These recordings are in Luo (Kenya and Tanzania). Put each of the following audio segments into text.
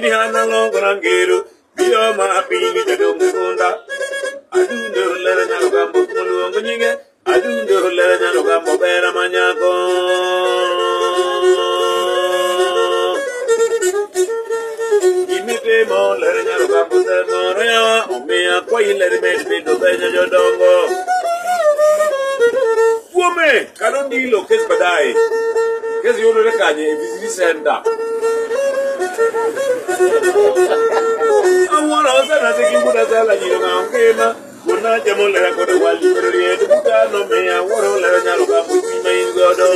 Hana longo rangero biro ma piny jadong gunda adundo lera nyalo gambo moluongo nyinge adundo lera nyalo gambo bera manyako Imitimo lera nyalo gambo moro yawa omiya kwayi ler med bedo benya jodongo Kuome kano ndilo kes baadaye kes yudore kanye e VCD center. Awuoro sana sekibuda sala nyiro ng'aw ngima Kuna jamo lera kod wali kod riet butano miya awuoro lera nyalo gambo chuny ma in godo.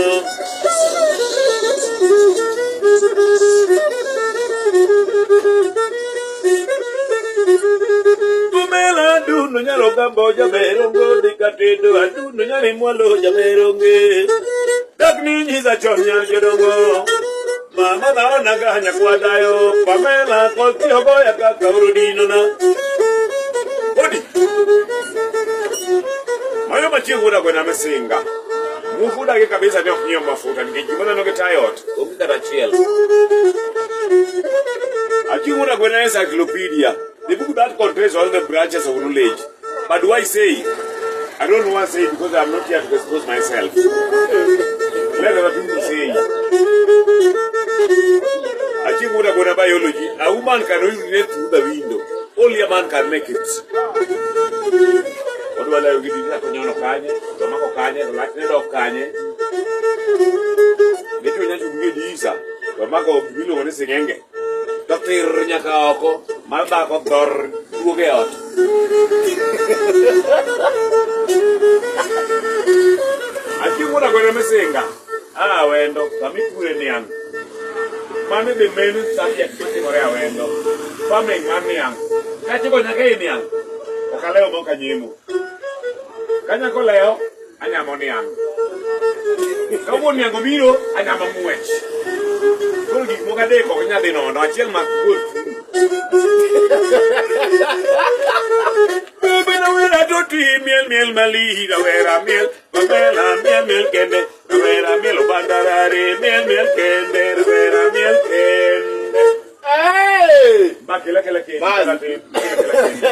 Tumela adundo nyalo gambo jaber onge dhi katedo adundo nyalo mwalo jaber onge. Dak ni nyisa chon nyar jodongo. Mama naona ga nyakwadayo Pamela kothi ogoya kaka urudino na. Odi. Mayo machieng' wuoda gwena misinga. Mufuda gi kabisa ni ok nyiew mafuta nikech gima neno gi tayo ot onge kata achiel. Achieng' wuoda gwena encyclopedia. The book that contains all the branches of knowledge. But do I say? I don't want to say because I'm not here to expose myself. Let other people say. Achieng' wuoda gwena biology. A woman can urinate through the window. Only a man can make it. Odwa lewo gi dirisha konyono kanye, to mako kanye, to lachne dok kanye. Dichuo nya chung' e dirisha, to mako gimiluongo ni sing'enge. To tir nyaka oko, mar dhako dhor duogo e ot. Achieng' wuon agwena misinga, a awendo, kama ipure niang'. Mano e the main subject matimore awendo. Farming mar niang'. Kachiko nyaka e niang', ok alewo ma ok anyemo. Ka nyako lewo, anyamo niang'. Ka wuon niang' obiro, anyamo ng'wech. Koro gik moko adek ok nyal dhi nono, achiel mak gol Bebe rawera to ti miel miel mali rawera miel Pamela miel miel kende rawera miel obandarare miel miel kende rawera miel kende. Hey! Ba kela kela kende Bas. kela kende, kela kende.